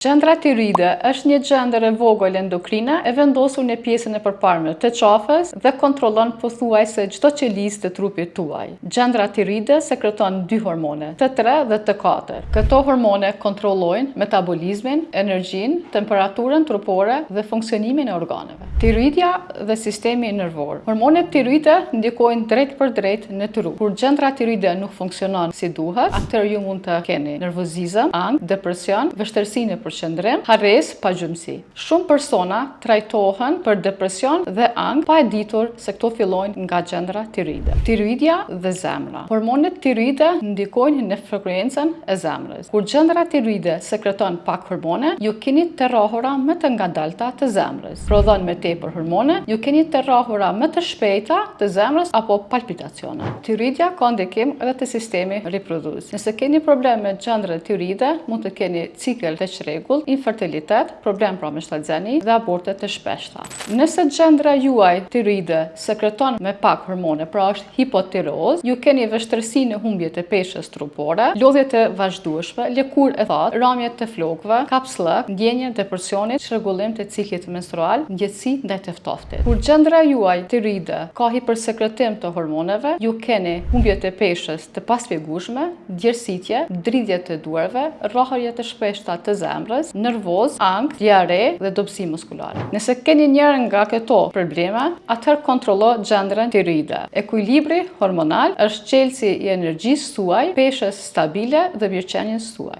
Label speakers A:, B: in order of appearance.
A: Gjendra tiroide është një gjendër e vogël endokrine e vendosur në pjesën e përparme të qafës dhe kontrollon pothuajse çdo qelizë të trupit tuaj. Gjendra tiroide sekreton dy hormone, T3 dhe T4. Këto hormone kontrollojnë metabolizmin, energjinë, temperaturën trupore dhe funksionimin e organeve. Tiroidja dhe sistemi nervor. Hormonet tiroide ndikojnë drejtpërdrejt në tru. Kur gjendra tiroide nuk funksionon si duhet, atëherë ju mund të keni nervozizëm, ankth, depresion, vështirësi në përqendrim, harresë, pagjumësi. Shumë persona trajtohen për depresion dhe ankth pa e ditur se këto fillojnë nga gjendra tiroide. Tiroidja dhe zemra. Hormonet tiroide ndikojnë në frekuencën e zemrës. Kur gjendra tiroide sekreton pak hormone, ju keni të rrahura më të ngadalta të zemrës. Prodhon më tepër hormone, ju keni të rrahura më të shpejta të zemrës apo palpitacione. Tiroidja ka ndikim edhe te sistemi riprodhues. Nëse keni problem me gjendrën tiroide, mund të keni cikël të çrregullt, infertilitet, problem pra me shtatzëni dhe aborte të shpeshta. Nëse gjendra juaj tiroide sekreton me pak hormone, pra është hipotiroz, ju keni vështirësi në humbje të peshës trupore, lodhje të vazhdueshme, lëkurë e thatë, ramje të flokëve, kapsllëk, ndjenjë depresionit, çrregullim të ciklit menstrual, ndjeshmëri ndaj të ftohtit. Kur gjendra juaj tiroide ka hipersekretim të hormoneve, ju keni humbje të peshës të paspjegueshme, djersitje, dridhje të duarve, rrahje të shpeshta të zemrës, nervoz, ankth, diarre dhe dobësi muskulare. Nëse keni njërën nga këto probleme, atëherë kontrollo gjendrën tiroide. Ekuilibri hormonal është çelësi i energjisë suaj, peshës stabile dhe mirëqenies suaj.